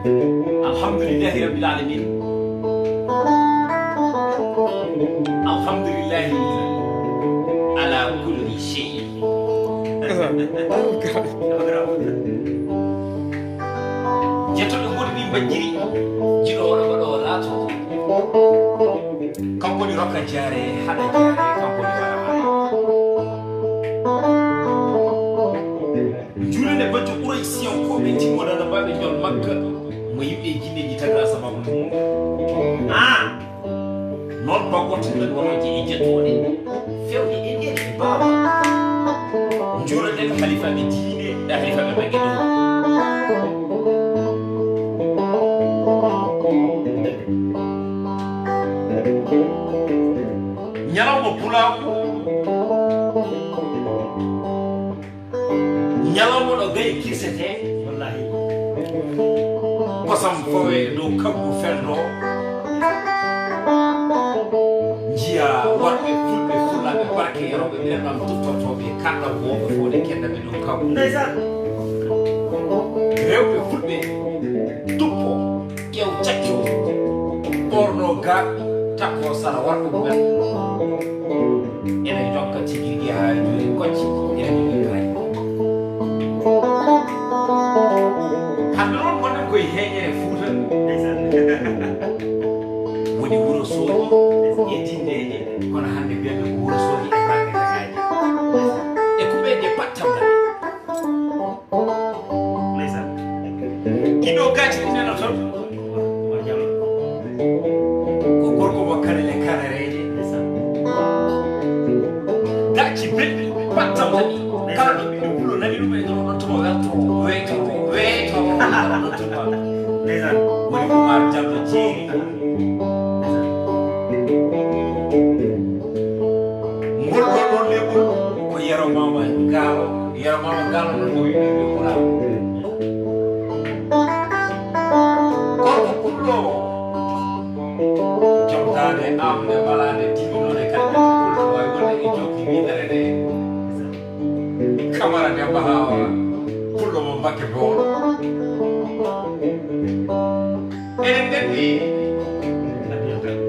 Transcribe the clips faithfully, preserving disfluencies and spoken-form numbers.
Alhamdulillahi rabbil alamin. Alhamdulillahi ala kulli shay'in. Ndeysaan. Jettoɗe mboɗi ɗi mbajjiri, jiɗo oɗo mbaɗo o laato. Kanko woni rokka jaare, haɗa jaare, kanko woni haɗa maare. Njuulene bajjo Quraysiyankooɓe timmoɗo Annabaɓe ñol Makka, mo yimɓe e jinneeji tagra sababu mum. Ah! Noon baggoto men wonooje e jettooɗe, fewde e ndeen e baaba. Njuuroɗen halifaaɓe diine, e halifaaɓe maggee ɗo. Ñalawma pulaaku, ñalawma ɗo gaye kirsetee, wallaahi. Kosam fowee dow kaggu feldo. Njiya warɓe fulɓe, fulaaɓe barke, yarooɓe ɓerɗam, duttortooɓe karɗam, wooɓe fowde keddaɓe dow kaggu. Ndeysaan. Rewɓe fulɓe duppo. Ƴeew cacco, ɓoorno gaaɓi, takko sara warɓe mumen. Ene ndokka tigi tigi haa jooni kocci, ene jogii karaji. Hannde noon ngonɗen koye heeñere Fuuta. Woni Wuro Soogi e Dinndeeje, kono hannde mbiyanmi ko Wuro Soogi e Barke Dagaaji. E kuɓeeje pattam. Ndeysaan. Ɗiɗo gaaci ɗi nana toon. Ko gorko mo kanel e kanareeje. Ndeysaan. Gaaci belɗi, pattam nani. Kala ɗo ɓiɗɗo wuro nani ɗum e ɗo ɗon tuma welto, weeto, weeto, ɗon tuma. Ndeysaan. Woni Umar Jallo Jeeri. Ngol ɗoo ɗoo leɓol ko Yero Maama Gaalo, Yero Maama Gaalo noon ko wiɗo ɓe Pulaaɓe. Gorko pullo, jom daande, amde, malaande, diwinoone, kala pullo no waawi wonde e jokki wiɗere nde. Kamara Demba Hawa, pullo mo Mbakke Bowɗo. Eɗen nganndi,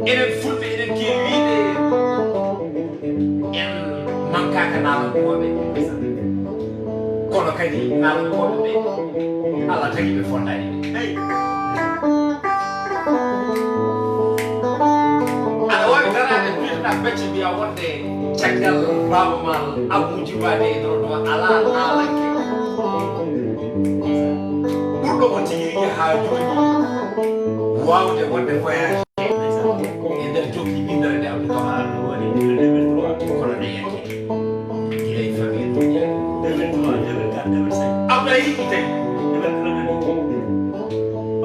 enen Fulɓe, eɗen keewi wiyde, en mankaaka naalankooɓe, kono kadi naalankooɓe ɓe, Allah tagi ɓe, fondaani ɓe. Aɗa waawi daraade, piirɗa becce, mbiya wonde caggal Baaba Maal Abuu Jibaade e Dorodo alaa naalanke ɓurɗo mo tigi rigi haa jooni waawde wonde voyage e nder jokki ɓinndere nde Abdou Camara ɗum woni deux mille trois, kono nde yettii. Gila e famille ɗum jeyaa. Deux mille trois, deux mille quatre, deux mille cinq. Abdou, a yii Italie. Deux mille quatre.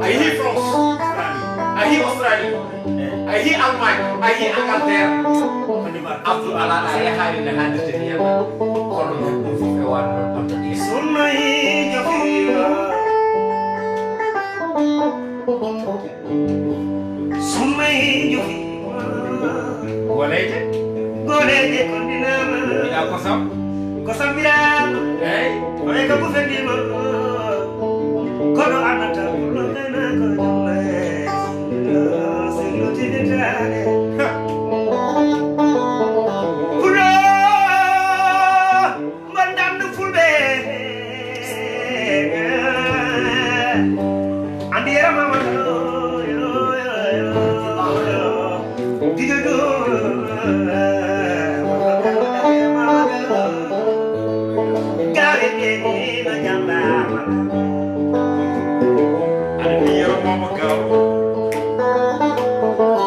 A yii France. Australie. A yii Australie. Eh. A yii Allemagne. A yii Angleterre. Abdou, alaa ɗo a yahaani nde hannirta ni yalla. Kono ɗum fof e waɗa ɗon ɓamta ɗi. Sunna hii jofiima. Sumay jofi. Goleeje. Goleeje konɗinaama. Mbiɗa kosam. Kosam mbiɗaama. Eey. Koye ka bufendiima. Kono anata pullo mena ko jolle. Sino tinitaade. Ha. Pullo. Ngonɗam no fulɓe. Andi yaram mama. Diga do. Gare de ni na jamba. Aɗa mbiya Yero Maama Gaalo.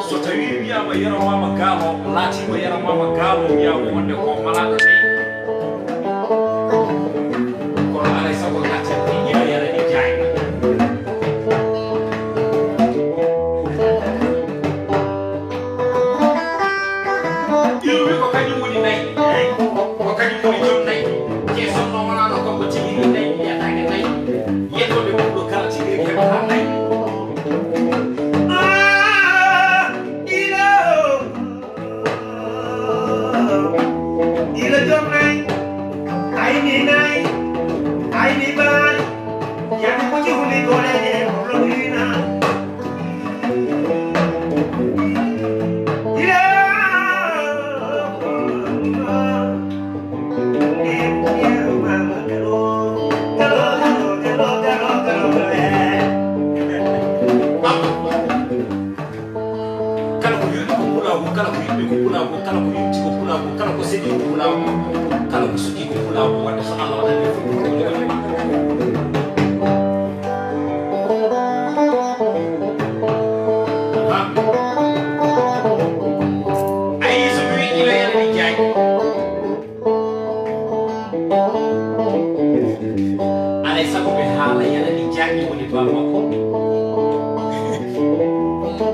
So tawii wiyaama Yero Maama Gaalo, laatiima Yero Maama Gaalo, wiyaama wonde ko malaaɗo nayi. Kono alaa e sago ngaccan ɗi ƴeewa yara ɗi jaayna. Iwri ko kañum woni nayi. Ko kañum woni joom nayi. Ceesonno wonaa ɗo kanko tigi ni nayi, mbiyataake nayi. Yettoode ɓurɗo kala tigi rigi heɓata nayi. Ah, ilo. Ilo Kala ko suki ko pulaagu wadde so Allah waɗani fof ko ɗum. Ha. Ayi so mi wiyi ila yana mi jaaji. Alay sago mi haala yana mi jaaji woni ba makko.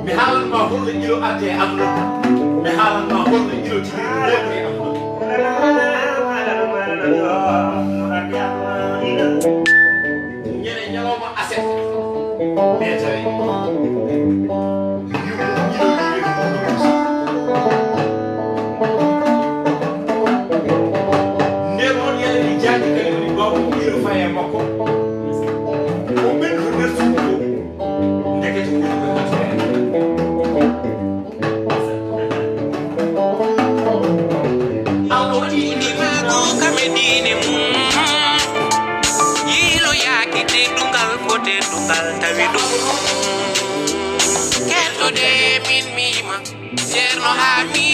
Mi haalan ma holno ilo arde e aduna. Mi haalan ma holno ilo tigi woni e aduna. Ñande ñalawma aset. Ɓe tawi. Nden on ñande ɗi jaaji kadi woni baw ilo faya makko. O ɓen ko nder suudu. Ndekete woni ko nder suudu. Alɗo waɗi ɗi maago kam e diine mum. Yiiloyaaki teddungal ko teddungal tawi ɗum. Keɗɗode min miima Ceerno Haami.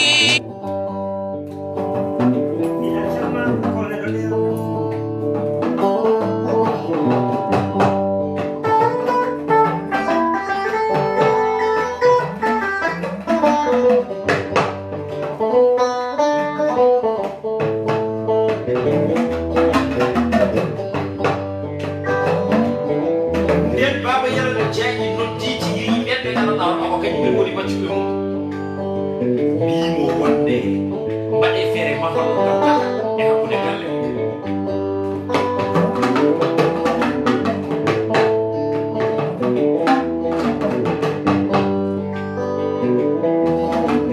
Nden Baaba Yero no jaaji noddi tigi yimɓe ɓe ngannduɗaa hono ko kañum ɓe ngoni maccuɓe mum. Mbiimo wonde mbaɗee feere mahol ngam tata e hakkunde galle.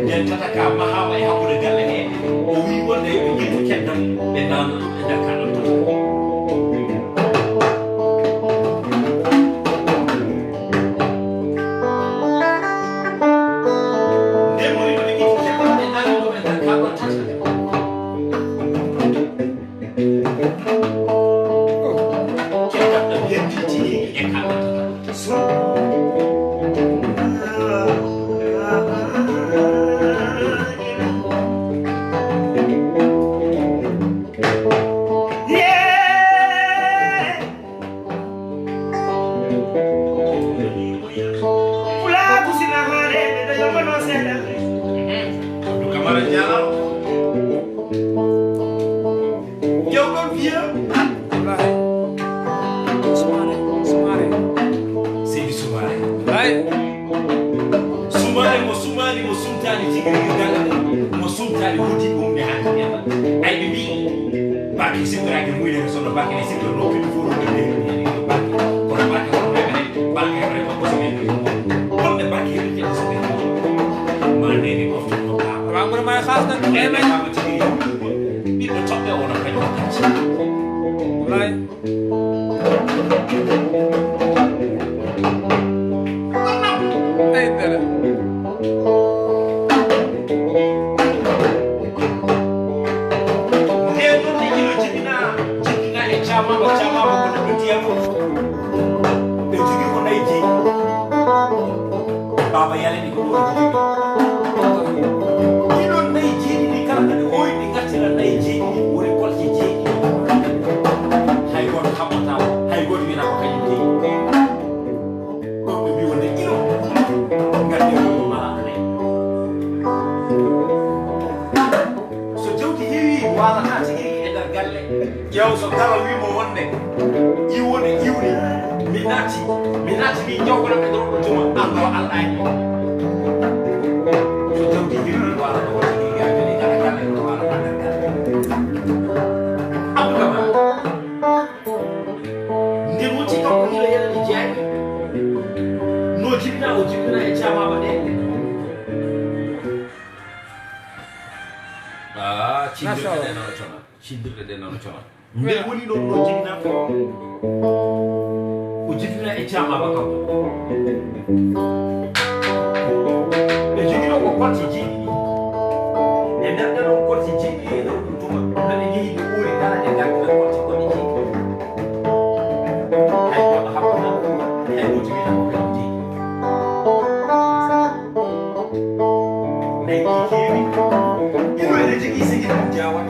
Nden tata ka mahaama e hakkunde galle he, o wii wonde yo ɓe ƴettu kedda mum, ɓe naamna ɗum e nder ka ɗon tata. Nden woni ɓe ƴettu kedda mum, ɓe naamna ɗum e nder ka ɗon tata. Pulaagu sina haale, ɓe ɗo yombanoo seeɗa. Abdou Camara jaaraama. Jawgol vieux. Wallaahi. Soumaré, Soumaré. Seydi Soumaré. Wallaahi. Soumaré mo sumaani, mo sumtaani tigi rigi galle mum, mo sumtaani wuddi ɗum ne hannde neema. Ay ɓe mbii, Barke siftiraaki muynere sono Barke ne siftornoo piɗɗo fof ɗum ɓe ɓeeri ɗum yani ɗum Barke. Kono Barke hono ɓe ɓe Barke heɓre makko so ɓe ɗum. Wonde Barke heɓirte ko so ɓe ɗum. Ma neene ɗoftoto ɓaaba. Wa ngoro ma xaas tan. Neene ɓaaba tigi yawɗi ɗum. Ɓiɗɗo toɓɓe wona kañum kacci. Wallaahi. Ɓeydere. Nden noon ne ilo jibinaa, jibinaa e caamaama, caamaama ko neɗɗo ndiyam. Ɓe jogii ko nayi jeyi. Baaba Yalani ko ɗum woni ko jogii. Ɗiɗon nayi jeeɗiɗi kala nani ooyi ɗi ngartira nayi jeeɗiɗi woni kolce jeeɗiɗi. Hay gooto haɓɓataa, hay gooto wiyataa ko kañum jeyi. Ɗon ɓe mbii wonde ino ngadde wonde mala alay. So jawdi heewi waalata tigi e nder galle, ƴeew so kala wii mo wonde iwude iwde, mi naati, mi naati ni jawkala ɓe ɗon ɗo tuma allo alɗaani. So jawdi heewi waalata ko tigi galle ni kala galle ɗo waalata nder galle. Abdou Camara. Nde wonti kanko ila yana ɗi jeyaɗi. No jibina o jibina e camaama ɗe. Ah, cindirɗe ɗe nano cama. Cindirɗe ɗe nano cama. Nde woni ɗon no jibina ko. O jibina e camaama kanko. Ɓe jogino ko kolce jeeɗiɗi. E nder ɗen on kolce jeeɗiɗi e ɗon ɗum tuma. Nde ɓe njehi ɓe ɓoori kala ɗe ngartira kolce koɗe jeeɗiɗi. Hay gooto haɓɓata, hay gooto wiɗa ko kadi jeyi. Nayi ɗi keewi. Ino ene jogii sigi ɗum jaawa.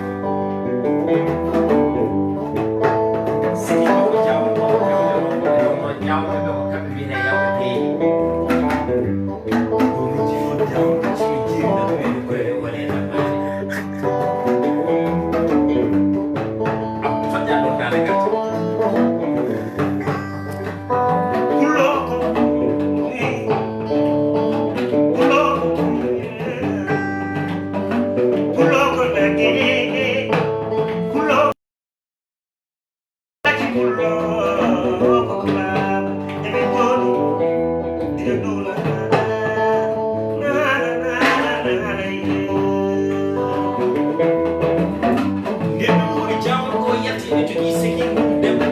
Nde ɗum woni jawɗo o yalti ene jogii segi mum debbo.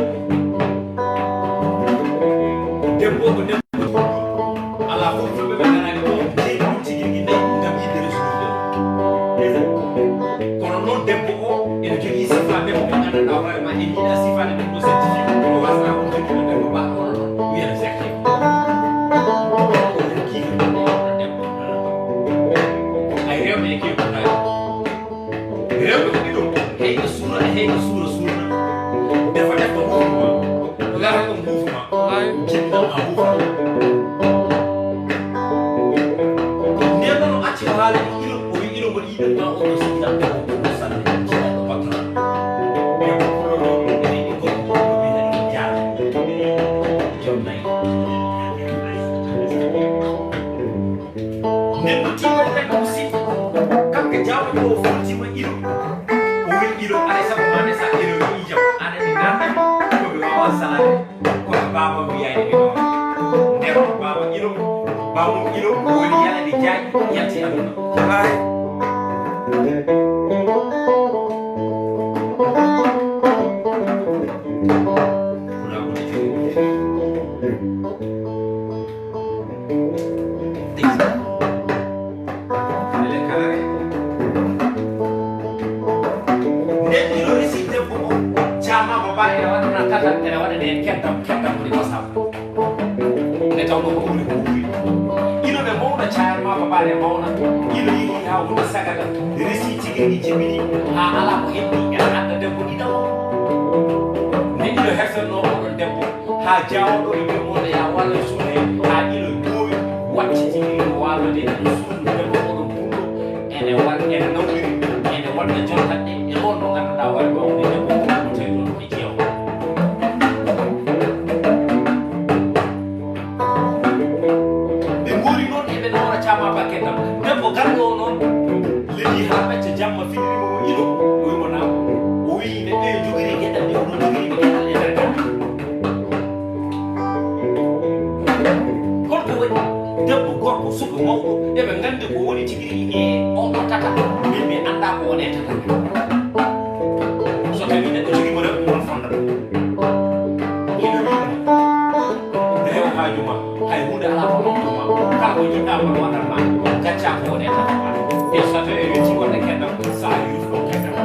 Debbo ko debbo. Alaa fof fulɓe ɓe ngaraani ɗo, jeyi ɗum tigi rigi nde ngam yiɗde resnude ɗum. Kono noon debbo o ene jogii sifa debbo mo nganndanɗaa hoore ma, en yiɗaa sifaade ɗum ɗo certifié, ɗum ɗo wasata ko jogiiɗo debbo ba hono noon, wiyata certifié. Ko kiiɗo ɗum ɗo debbo. Ay rewɓe e keewi ko tawi. Rewɓe ko ɗiɗo, heyɓe suura e heyɓe suura suurna. Defa defta huufu ma, gara ko huufu ma, jibina ma huufu ma. Nden noon o acci o haali ɗum ilo, o wi ilo ngol yiɗan ma o no sigi tan debbo ko ɗum sande, jiɗa ɗo battana. Debbo ko ɗo ɗo ɗum ene yiɗi gorko ko ɗum ene yiɗi jaara. Joom nayi. Nden ko tiiɗen ɓen ko musidɓe. Kamɓe jawɓe ko o foltima ilo. O wi ilo, alay sago ma nde sa ilo wi jam. Aɗa mi nanda ko mi wawa salade. Ko baaba wiyani mi ɗo. Nder ko baaba ilo, baaba ilo, woni yalade jaaƴi, yalti aduna. Ay. Wona ko nde jogi. Nden ilo resi debbo o, caama ko mbaɗa ene waɗana tata, ene waɗana en keddam, keddam woni wasam. Nde tawnoo ko ɓuri ko ɓuri. Ilo ɓe mawna, caama ko mbaɗa e mawna. Ilo yehi haa woni sagata, resi tigi rigi jibini, haa alaa ko heɓi, ene adda debbo ɗiɗaɓo. Nde ilo hersanno oɗon debbo, haa jaawo ɗo ɓe mbiya mo ya wallo suude, haa ilo joowi, wacciti ilo waalode e suudu debbo oɗon bunɗo, ene wa-, ene nawliri, ene wadda jontatɗe e on mo ngannduɗaa hoore ma woni debbo ko ɗum tawi ɗon e jeewo. Ɓe ngori noon eɓe nawra caama bakke kam. Debbo garɗo o noon, leli haa pecca jamma finiri mo ilo, o wi mo naam. O wi neɗɗo e jogiri geɗal ni, o noon jogiri mi geɗal e nder kam. Holko waɗi debbo, gorko, suka, mawɗo, eɓe nganndi ko woni tigi rigi e on ɗo tata, min mi anndaa ko woni e tata. So tawii neɗɗo jogii mo rewɓe, on fondata. Ina wiya, rew haaju ma, hay huunde alaa ko ɗum ma, kala ko jiɗɗaa ko waɗan ma, gaccaa ko woni e tata ma. E so tawii a yettii wonde keddam, so a yuufi ɗum keddam.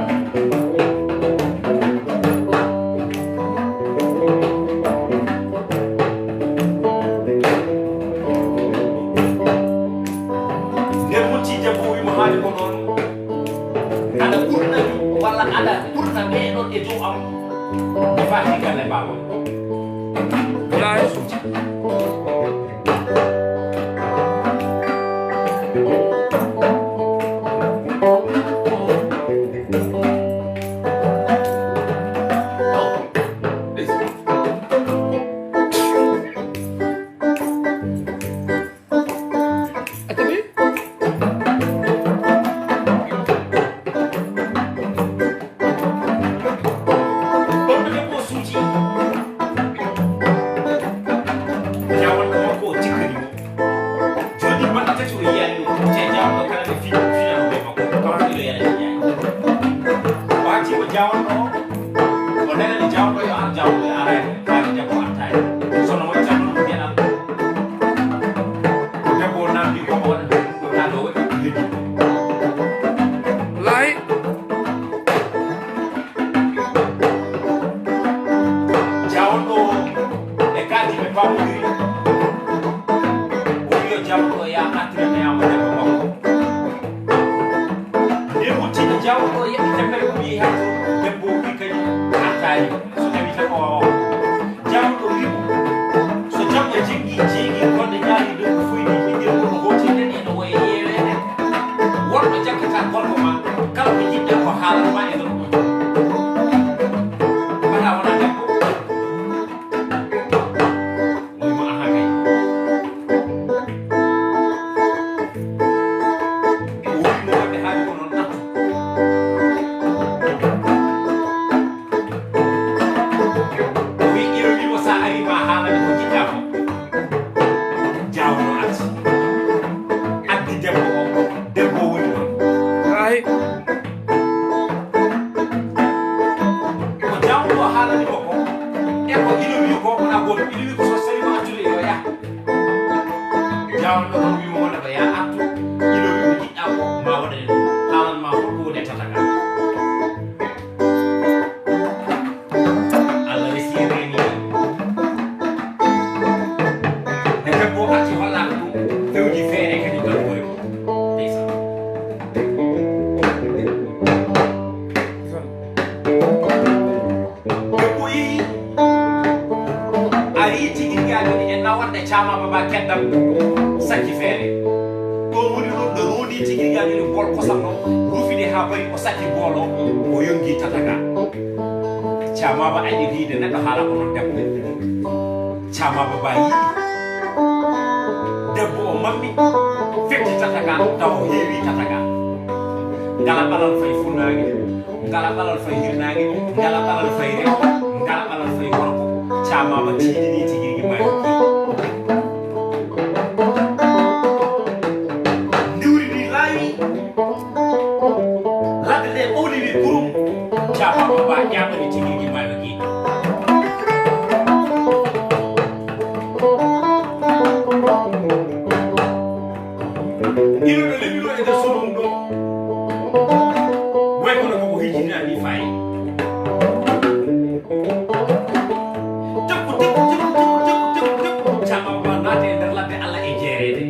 Nden mutti debbo wi mo haali ko noon. Aɗa ɓurna mi walla aɗa ɓurna ɓee ɗon e dow am? Mi faati galle baaba. Walaay. Ɓawɗo debbo o suuti. Jaawanɗo makko o tikkani mo. Jooɗi balɗe tati o yiyaani ɗum. Te jaawanɗo kala ɓe fini, finano ɓe makko. Kawra ɗiɗo yana ɓe ñaani. O hatti o jaawanɗo o. O nana ni jaawanɗo yo ar, jaawanɗo yo araani. Kaani debbo artaani. Sono mo tan ɗum geɗal. Ko debbo o namdi ko o waɗa ɗum ɗo taa ɗo waɗi ko heddi. Laay. Jaawanɗo o e kaati ɓe pamodiri. O wiyo jaawanɗo o yaa artirane yaa mo debbo makko. Nde muttini jaawanɗo o yeɓi tepere o wiyi haa to debbo o wi kadi artaani. So tawi tan o wawa. Jaawanɗo o wi mo, so jamma jiggi jeegi Tawanɗo noon wiimo wonde ko yaa artu, ilo wi ko jiɗɗa ko ma waɗane ɗum. Haalan ma fof ko woni e tatagal. Allah resi reeni. Nde debbo o arti hollaaka ɗum, fewji feere kadi tan koye mum. Ndeysan. Debbo yehi, ari tigi gaajo ni e nawande caama baba keddam sakki feere. Ɗo woni ɗum ɗo rondi tigi gaajo ni bol kosam ɗo, rufide haa bari o sakki bolo, o yongi tataga. Caama ba aƴi riide neɗɗo haala ko noon debbo. Caama baba yiɗi. Debbo o mammi, fetti tataga, taw o heewi tataga. Ngala ɓalal fay funnaange, ngala ɓalal fay hirnaange, ngala ɓalal fay rewɓe, ngala ɓalal fay worko. Caama ba tiiɗini tigi rigi maayo. Ndiwri ndi laawi, ladde nde ɓowliwi kurum. Caama baba ƴaɓani tigi rigi maayo gi. Ino ɗo leɓi ɗo e nder suudu mum ɗo. Way kono koko hijinaa ni fayi. Teppu, teppu, teppu, teppu, teppu, teppu, teppu. Caama baba naati e nder ladde Allah e jeereede.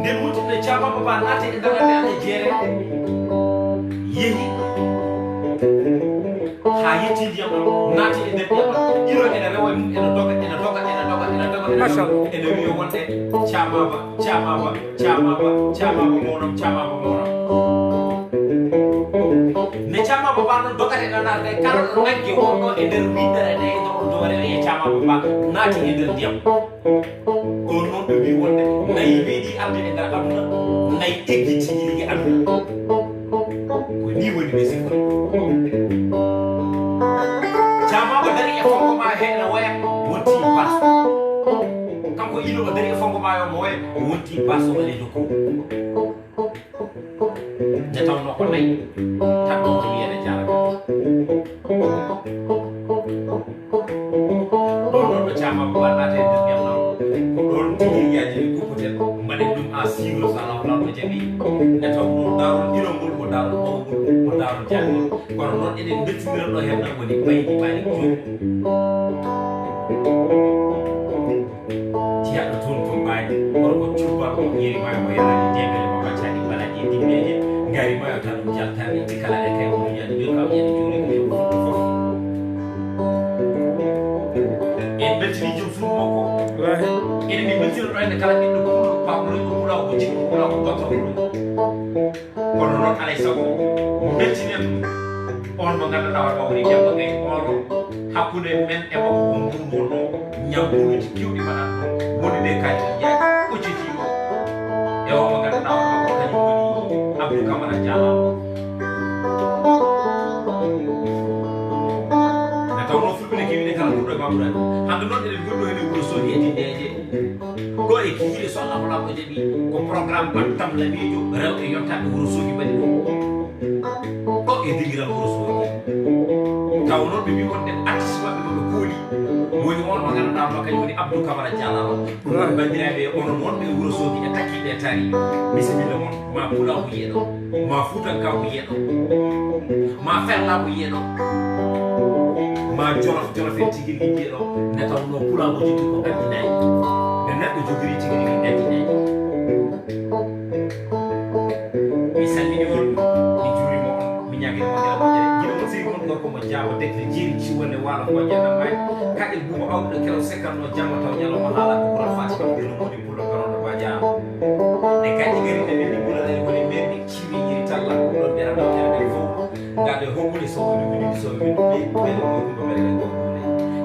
Nde muti nde caama baba naati e nder ladde Allah e jeereede. Yehi. Haa yetti ndiyam ɗam, naati e nder ndiyam ɗam, ilo ene rewa e mum, ene doga, ene doga, ene doga, ene doga, ene doga, ene doga, ene wiya wonde caama ba, caama ba, caama ba, caama ba mawnam, caama ba mawnam. Nde caama ba ba noon dogata e ɗanaar nde, kala ɗo nagge wonno e nder winndere nde, e nder ɗo rewa e caama ba ba naati e nder ndiyam. Ɗoon noon ɓe mbii wonde nayi meeɗi arde e nder aduna, nayi eggi tigi rigi aduna. Ko nii woni ɓe sifori. Caama o dari e fonko ma he ene woya, wonti bas. Kanko ilo o dari e fonko ma yo mo woya, o wonti bas o ɓaleejo ko. Nde tawnoo ko nayi, tan ɗo woni wiyede jarama. Ɗon noon ɗo caama ko waɗata e nder ndiyam ɗam. Ko ɗon tigi yiyaaji ɗi kuppoten, mbaɗen ɗum en suivant so Allah ko ɗon ko jaɓi. Nde tawnoo daarol ɗiɗo ngol ko daarol mawngol, ko daarol jaangol. Kono noon eɗen mbeltindira ɗo heen tan woni Baydi Malik Diop. Jiyaaɗo toon to Mbaye, gorko cubbal mo ƴeeri maayo mo yaraani deeɓere mo ɓaccaani mbalaaji e dimbeeje, ngaari maayo tan ɗum jaltaani, ɗi kala e kay o muñaani jooni kam ƴeeɗe jooni ko yo ɗum fof. En mbeltini joom suudu makko. Wallaahi. Eɗen mbeltino ɗo hannde kala ɓiɗɗo pullo, pamɗo, pulaawo ko jiɗɗo, pulaawo ko docteur ɗum. Kono noon, alay sago, mbeltinen on mo ngannduɗaa hoore maa woni Demba Gaye Ɓoolo. Hakkunde men e makko ko nduun wonnoo, ñambuuji keewɗi mbaɗat ɗum. Woni nde kadi en njaay ɓoccitiiɗo e on mo ngannduɗaa hoore maa ko kañum woni Abdou Camara Diallo. Nde tawnoo fulɓe ne keewi nde kala ɓurɗo e maa ɓurani. Hannde noon eɗen ngonno heen e Wuro Soogi e Dindeeje. Ɗo e Kihiire so Allahu Laamɗo jaɓi, ko programme Bantam Lameejo rewɓe yottaaɓe Wuro Soogi mbaɗi ɗum. Ɗo e dingiral Wuro Soogi. Taw noon ɓe mbii wonde artiste maɓɓe mo ɓe kooli woni on mo ngannduɗaa ma kañum woni Abdou Camara Diallo. Ɗum woni banndiraaɓe e onon wonɓe e Wuro Soogi e takkiiɓe e taariiɓe. Bisimilla mon, ma pulaaku yiye ɗo, ma fuutankaaku yiye ɗo, ma fellaaku yiye ɗo, ma jolof jolof en tigi rigi yiye ɗo. Nde tawnoo pulaagu jogii ko ngaddinaayi. Nde neɗɗo jogiri tigi rigi ngaddinaayi. Mi salmini on, mi juurima on, mi ñaagini on ndeer moƴƴere. Gila on siri mon gorko mo jaabo dekre jeeri ciwonde waalo ko jannam maay. Kaƴel buubo awɗo kelaw sekkanno jamma taw ñalawma haala ko Kura Fatima ɓe no modi pullo karoɗo ba jaama. Nde kaƴƴi gari nde ɓe ɗi ɓula ɗen woni merdi ciwi ñiri talla ɗum ɗon ɓe adda ɓe ɗen fof. Ngande hokkude soɓo ɗum ɗum soɓo min ɓe ɓe ɗum ɗum ɓe ɗum ɗum.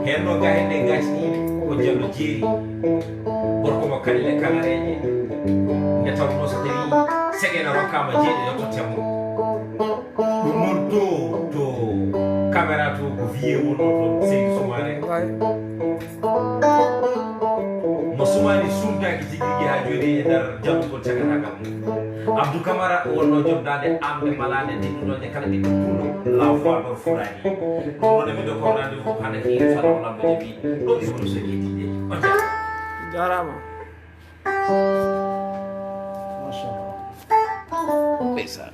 Heen ɗo ga heen ɗe gaci ɗiɗi ko jallo jeeri. Gorko mo kaɗile kanareeje. Nde tawnoo so tawii segeena rokkaama jeeɗi yottote mo. Ɗum noon to, to caméra to ko vieux wonno toon Seydi Soumaré. Mo Usmani surgaaki tigi rigi haa jooni e nder jaɓtugol cagatagal mum. Abdou Camara wonno jom daande amde malaande denduɗon e kala ɓiɗɗo pullo law foire ɗon fulaani. Ɗum woni miɗo ko rendez-vous hannde ki inchallah lamɗo jaɓi ɗo e hono so yettide. On jaaraama. Jarama. Machallah. Ndeysaan.